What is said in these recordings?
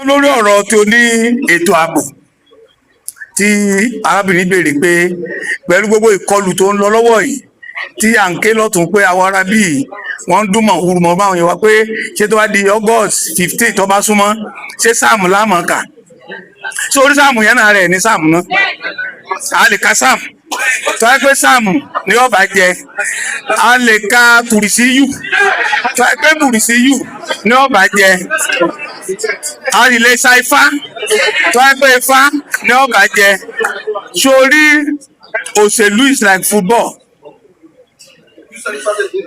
Lórí ọ̀rọ̀ tó ní ètò ààbò tí arábìnrin béèrè pé pẹ̀lú gbogbo ìkọlù tó ń lọ lọ́wọ́ yìí, tí à ń ké lọ́tún pé àwọn ará bíi wọ́n ń dún mọ̀ hurumọ̀ báwọn yẹn wá pé ṣé tó bá di August 15 tó bá súnmọ́, ṣé sáàmù láàmú kà? Ṣé orí sáàmù yẹn náà rẹ̀ ní sáàmù náà? A lè ka sáàmù tó yẹ pé sáàmù ni ó bá jẹ, a lè ka kùrìsíyù tó yẹ pé kùrìsíyù ni ó bá jẹ, a lè lè sa ifá tó yẹ pé ifá ni ó bá jẹ. Sórí òṣèlú is like football.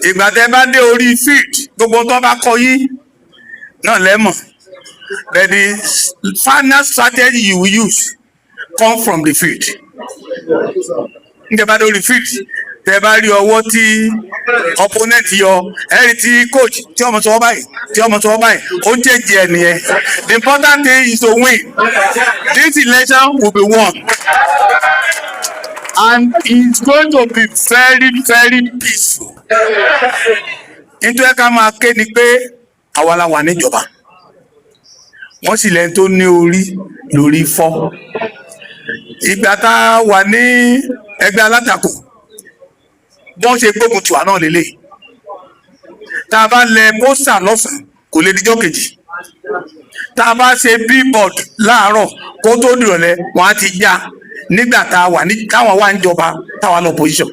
Ìgbà tẹ́ bá dé orí field, gbogbo tó bá kọ yín náà lẹ́mọ̀, but the final strategy you will use come from the field. Nígbà bá dé orí field, tẹ́ bá rí ọwọ́ tí opponent yọ, ẹ̀rí tí coach tí ọmọ sọ báyìí, tí ọmọ sọ báyìí, ó ń jẹ́jẹ́ ẹ̀ nìyẹn. The important thing is to win. This election will be won and it's going to be very, very peaceful. Nítorí ká máa ké ni pé àwa la wà níjọba, wọ́n sì lẹ́ni tó ní orí lórí fọ́. Ìgbà tá a wà ní ẹgbẹ́ alátakò, bọ́n ṣe gbógun tiwa náà lélẹ̀. Tá a bá lẹ poster lọ́sàn-án, kò lè dijọ́ kejì. Tá a bá ṣe billboard láàárọ̀, kó tó dìrọ̀lẹ́, wọ́n á ti já. Nígbà tá a wà ní táwọn wà níjọba, táwa lọ opposition,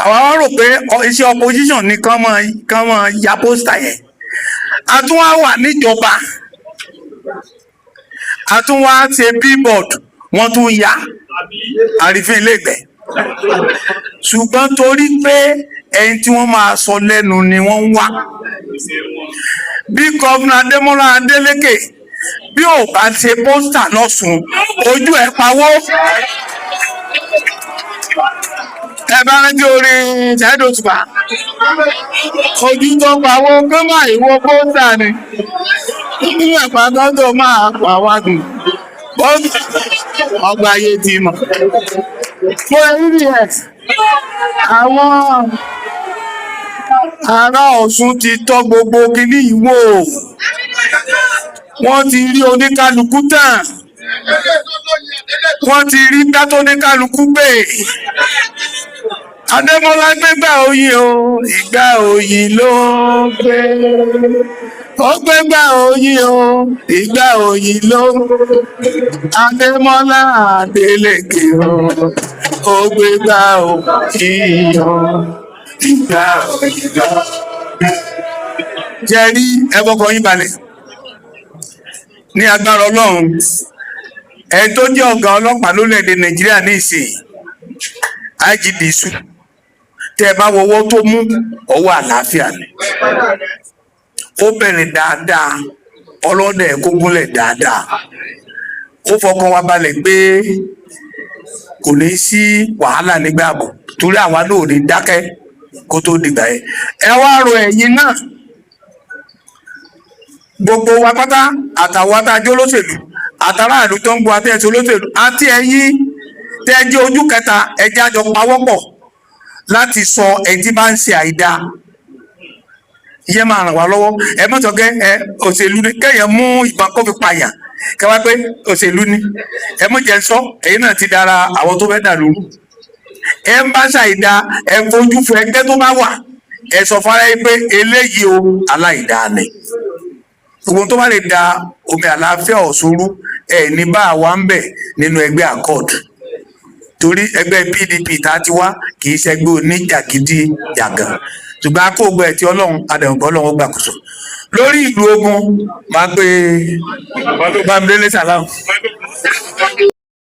àwa wá rò pé iṣẹ́ opposition ni kán máa ya poster yẹn. A tún wá wà níjọba, a tún wá ṣe billboard, wọ́n tún ya àrífín ilégbèé. Ṣùgbọ́n torí pé ẹni tí wọ́n máa sọ lẹ́nu ni wọ́n ń wá, bí Governor Adémọ́lá Adélékè bí ò bá ṣe poster lọ́sùn, ojú ẹ̀ pawó. Ẹ bá rántí orin Saheed Òṣùpá, ojú tó pawó kó má ìwo poster ni nínú ẹ̀pà tó máa pa wá gùn ọgbà ayé ti mọ̀. Mo rí ẹ̀, àwọn ará Ọ̀ṣun ti tọ́ gbogbo kinní yìí wò, wọ́n ti rí oníkálukú tán, wọ́n ti rí gbá tó oníkálukú gbé. Adémọ́lá gbégbá oyin o, ìgbà oyin ló gbé. Ó gbégbá oyin o, ìgbà oyin ló. Adémọ́lá Adélékè o, ó gbégbá oyin o, ìgbà oyin ló gbé. Jẹ́ rí ẹbọkọ yín balẹ̀ ní agbára Ọlọ́run. Ẹni tó jẹ́ ọ̀gá ọlọ́pàá lórílẹ̀‐èdè Nàìjíríà ní ìsìn, IG Disu, tẹ́ ẹ bá wọwọ́ tó mú, ọwọ́ àlàáfíà ni. Ó bẹ̀rẹ̀ dáadáa, ọlọ́dẹ kó gúnlẹ̀ dáadáa. Ó fọkàn wa balẹ̀ pé kò ní sí wàhálà nígbà ààbò, torí àwa náà ò ní dákẹ́ kó tó dìgbà yẹn. Ẹ wá ro ẹ̀yin náà, gbogbo wa pátá, àtàwọn atájọ́ olóṣèlú, àtàràlú tó ń gbọ́ àti ẹ̀sìn olóṣèlú, àti ẹ̀yin tẹ́ ẹ jẹ́ ojú kẹta, ẹ jẹ́ àjọ pawọ́pọ̀ láti sọ ẹni tí bá ń ṣe àìda. Ìyẹn máa ràn wá lọ́wọ́. Ẹ mọ̀ sọ pé ẹ òṣèlú ni kẹ́yìn mú ìbọn kó fi pààyàn, kẹ́ wá pé òṣèlú ni. Ẹ mọ̀ jẹ́ sọ, ẹ̀yin náà ti dára àwọn tó fẹ́ dà lóru. Ẹ ń bá ṣàìda, ẹ fojú fo ẹgbẹ́ tó bá wà, ẹ sọ fún ara yín pé eléyìí o, aláìda ni. Gbogbo tó bá lè da omi àlàáfíà Ọ̀ṣun rú, ẹ ní bá àwa ń bẹ̀ nínú ẹgbẹ́ Accord, torí ẹgbẹ́ PDP tá a ti wá kì í ṣẹgbẹ́ oníjàgídíjàgan. Ṣùgbọ́n akóògbé ẹ̀ tí Ọlọ́run adẹ̀wọ̀n, Ọlọ́run ó gbàkóso lórí ìlú ogun. Máa gbé Bámidélé Sàlámù.